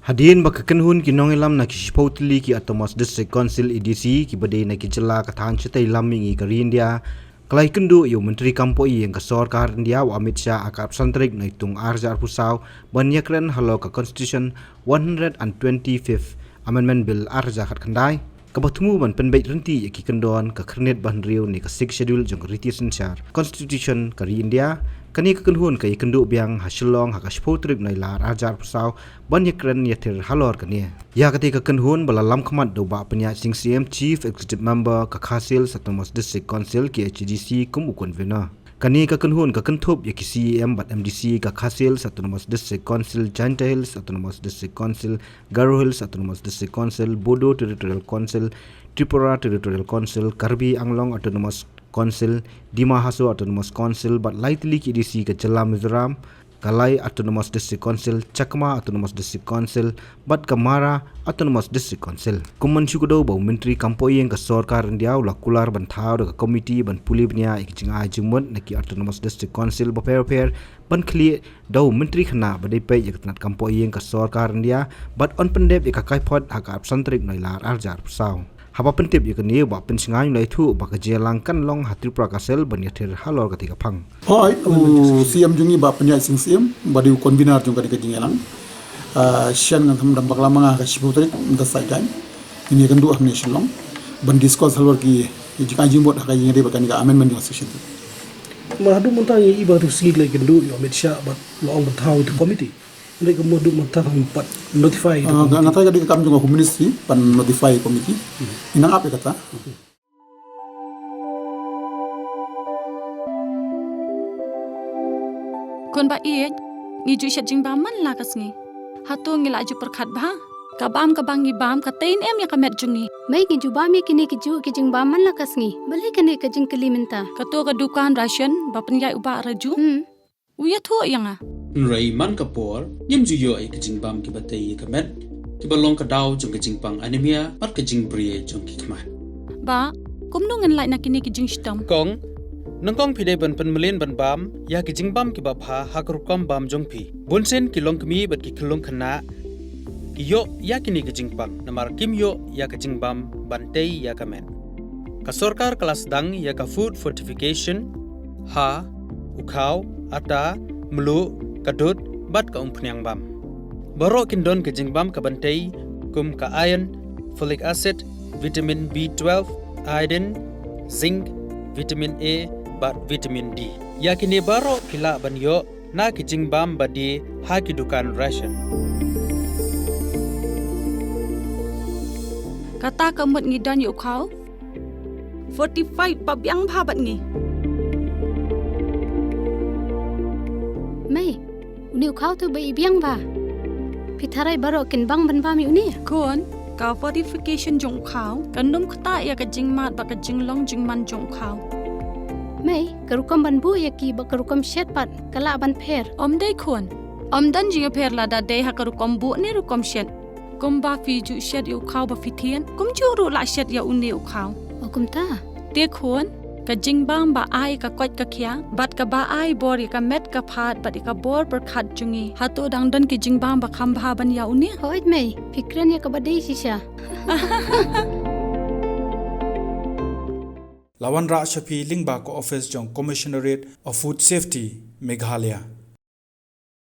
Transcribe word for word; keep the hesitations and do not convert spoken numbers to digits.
Hadien ba ka kynhun ki nongïalam na ki shiphew tylli ki Autonomous District Council, A D C, kiba dei na ki jylla ka thaiñ shatei lam mihngi ka ri India, ka la ïakynduh ïa u Myntri Kam Pohiing ka Sorkar India, u Amit Shah, ha ka arphew san tarik Naitung arhajar arphew saw, ban ïakren halor ka Constitution one hundred and twenty-fifth Amendment Bill arhajar khatkhyndai, kaba thmu ban pynbeit ryntih ïa ki kyndon ka khyrnit ba hynriew ne ka Sixth Schedule jong ka Riti Synshar Constitution ka ri India. Kane ka kynhun ka ïakynduh biang ha Shillong ha ka shiphew tarik Nailar arhajar arphew saw ban ïakren ïathir halor kane. Ïa katei ka kynhun ba la lam khmat da u Bah Pynïaid Sing Syiem, Chief Executive Member ka Khasi Hills Autonomous District Council, K H A D C, kum u convener. Kane ka kynhun ka kynthup ïa ki C E M bad M D C ka Khasi Hills Autonomous District Council, Jaintia Hills Autonomous District Council, Garo Hills Autonomous District Council, Bodo Territorial Council, Tripura Territorial Council, Karbi Anglong Autonomous Council, Dima Hasao Autonomous Council, bad lai tylli ki A D C ka jylla Mizoram, Kalay Autonomous District Council, Chakma Autonomous District Council, bad ka Mara Autonomous District Council. Kum ban shu kdew ba u Myntri Kam Pohiing ka Sorkar India u la kular ban thaw da ka komiti ban pule bniah ïa ki jingai jingmut na ki Autonomous District Council bapher bapher, ban khlieh da u Myntri Khynnah ba dei peit ïa ka tnat Kam Pohiing ka Sorkar India, bad yn pyndep ïa ka kaiphod ha ka arphew san tarik Nailar arhajar arphew saw. Haba pyntip ïa kane, u Bah Pynshngaiñ u la ïathuh ba ka jingïalang kan long ha Tripura Council ban ïathir halor katei ka phang. Hooid, u C E M jong ngi Bah Pynïaid Sing Syiem ba dei u convener jong kane ka jingïalang. Ah, shen ngan kham dang bakla ma nga ha ka shiphew tarik mynta Saitjaiñ. Ngin ïakynduh hangne Shillong ban discuss halor ki jingai jingmut ha ka ïing dei ba kane ka amendment jong ka section. Ma haduh mynta ngi i ba haduh sngi la ïakynduh ïa u Amit Shah bad la ong ban thaw ïa ka komiti. Hynrei ka mut haduh mynta kam pat notify ïa ka Ah, komiti. Nga tharai ka dei ka kam jong ka Home Ministry ban notify ïa ka komiti. Ngi nang ap ïa kata. Khun ba ïeit, ngi ju shet jingbam man la ka sngi. Hato ngi la ju pyrkhat bha? Ka bam kaba ngi bam ka tei ne em ïa ka met jong ngi? Mei, ngi ju bam ïa kine ki ju ki jingbam man la ka sngi. Balei kane ka jingkylli mynta? Kato ka dukan ration ba pynïaid u Bah Raju? Hmm. U ïathuh ïa nga. Hynrei man ka por, ngim ju ïoh ïa ki jingbam kiba tei ïa ka met, kiba long ka daw jong ka jingpang anemia bad ka jingbri jong ki khmat. Bah, kumno ngin lait na kine ki jingshitom? Kong, nyngkong phi dei ban pynmlien ban bam ïa ki jingbam kiba bha ha ka rukom bam jong phi. Bunsien ki longkmie bad ki khyllung khynnah ki ïoh ïa kine ki jingpang namar kim ïoh ïa ka jingbam ban tei ïa ka met. Ka sorkar ka la sdang ïa ka food fortification ha u khaw, ata, mluh, ka dud bad ka umphniang bam. Baroh kin don ka jingbam kaban tei kum ka iron, folic acid, vitamin B twelve, iodine, zinc, vitamin A bad vitamin D. Ïa kine baroh phi lah ban ïoh na ki jingbam ba die ha ki dukan ration. Kata ka mut ngi don ïa u khaw fortified ba biang bha bad ngi. Mei, une u khaw te ba i biang bha. Phi tharai baroh kin bang ban bam ïa une? Khun, ka fortification jong u khaw kan ym ktah ïa ka jingmad bad ka jinglong jingman jong u khaw. Mei, ka rukom ban buh ïa ki bad ka rukom shet pat ka lah ban pher? Ym dei khun. Ym don jingpher lada dei ha ka rukom buh ne rukom shet. Kumba phi ju shet ïa u khaw ba phi thied, kumjuh ruh lah shet ïa une u khaw. O kumta? Te khun, ka jingbam ba ai ka koit ka khiah bad kaba ai bor ïa ka met ka phad bad ïa ka bor pyrkhat jong ngi, hato dang don ki jingbam ba kham bha ban ïa une? Hooid mei, phi kren ïa kaba dei shisha. La wanrah sha phi lyngba ka office jong Commissionerate of Food Safety, Meghalaya.